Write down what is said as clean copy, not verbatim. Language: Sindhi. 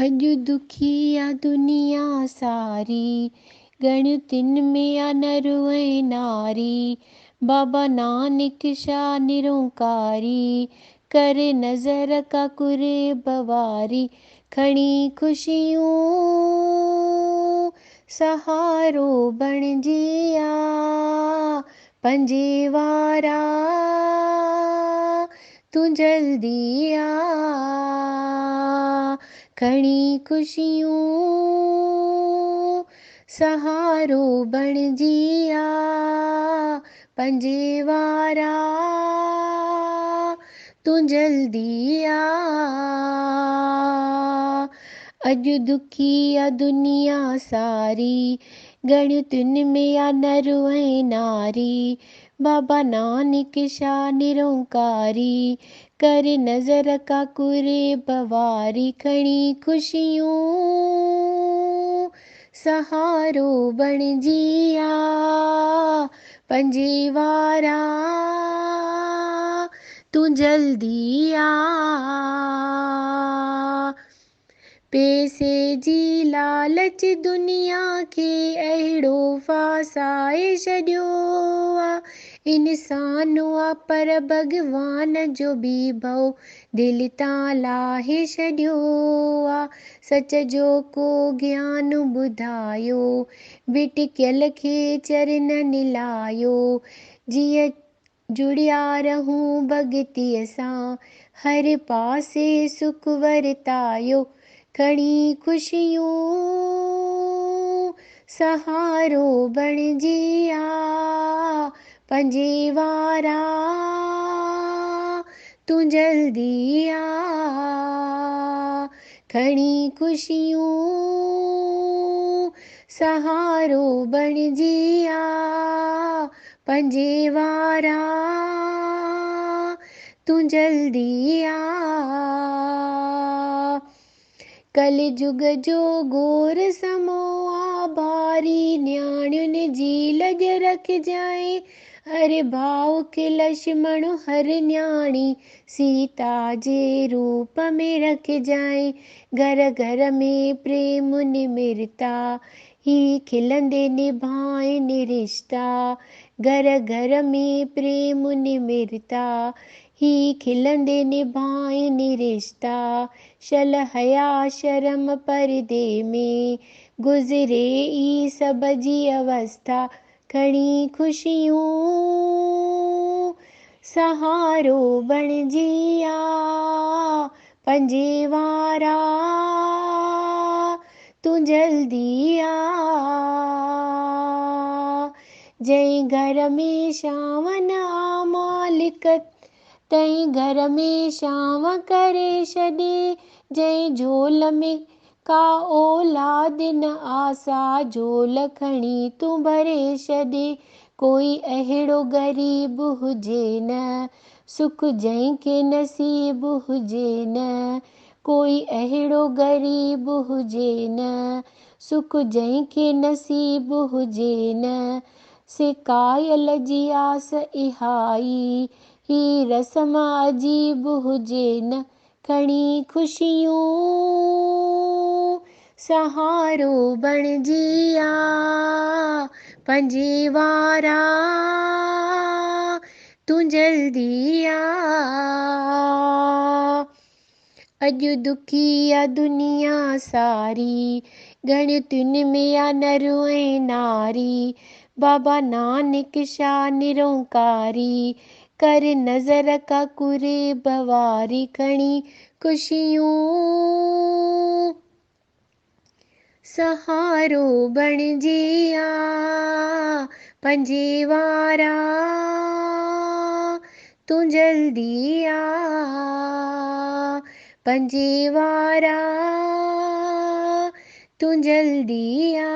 اڄ دکي آ دنيا ساري، ڳڻتين ۾ آ نر ۽ ناري. بابا نانڪ شاهه نرنڪاري، ڪر نظر ڪا قرب واري. کڻي خوشيون سهارو بڻجي آ، پنجي وارا تون جلدي آ. کڻي خوشيون سهارو بڻجي آ، پنجي وارا تون جلدي آ. اڄ دکي آ دنيا ساري، ڳڻتين ۾ آ نر ۽ ناري. بابا نانڪ شاهه نرنڪاري، ڪر نظر ڪا قرب واري. کڻي خوشيون سهارو بڻجي آ، پنجي وارا تون جلدي آ. پئسي جي لالچ دنيا کي اهڙو ڦاسائي ڇڏيو آ. انسان آ پر ڀڳوان جو به ڀؤ دل تان لاهي ڇڏيو آ. سچ جو ڪو گيان ٻڌايو، ڀٽڪيل کي چرنن لايو. جيئن جڙيا رهون ڀڳتيءَ سان، هر پاسي سک ورتايو. کڻي خوشيون سهارو بڻجي آ، پنجي وارا تون جلدي آ. کڻي خوشيون سهارو بڻجي آ، پنجي وارا تون جلدي آ. ڪلجگ جو گور سمو آ ڀاري، نياڻين جي لڄ رکجانءِ. هر ڀاءُ کي لڇمڻ هر نياڻي سيتا جي روپ ۾ رکجانءِ. گهر گهر ۾ پريم نمرتا، هي کلندي نڀائن رشتا. گهر گهر ۾ پريم نمرتا، هي کلندي نڀائن رشتا. شل حيا شرم پردي ۾ گذري ئي سڀ جي اوسٿا. کڻي خوشيون سهارو بڻجي آ، پنجي وارا تون جلدي آ. جنهن گهر ۾ شانو آ مالڪ، تنهن گهر ۾ شانو ڪري ڇڏي. جنهن جهول ۾ ڪا اولاد نه آسا، جهول کڻي تون ڀري ڇڏي. ڪوئي اهڙو غريب هجي نه، سک جنهن کي نصيب هجي نه. ڪوئي اهڙو غريب هجي نه، سک جنهن کي نصيب هجي نه. سڪايل جي آس اها ئي، هي رسم عجيب هجي نه. کڻي خوشيون سهارو بڻجي آ، پنجي وارا تون جلدي آ. اڄ دکي آ دنيا ساري، ڳڻتين ۾ آ نر ۽ ناري. بابا نانڪ شاهه نرنڪاري، ڪر نظر ڪا قرب واري. کڻي خوشيون سهارو بڻجي آ، پنجي وارا تون جلدي آ. پنجي وارا تون جلدي آ.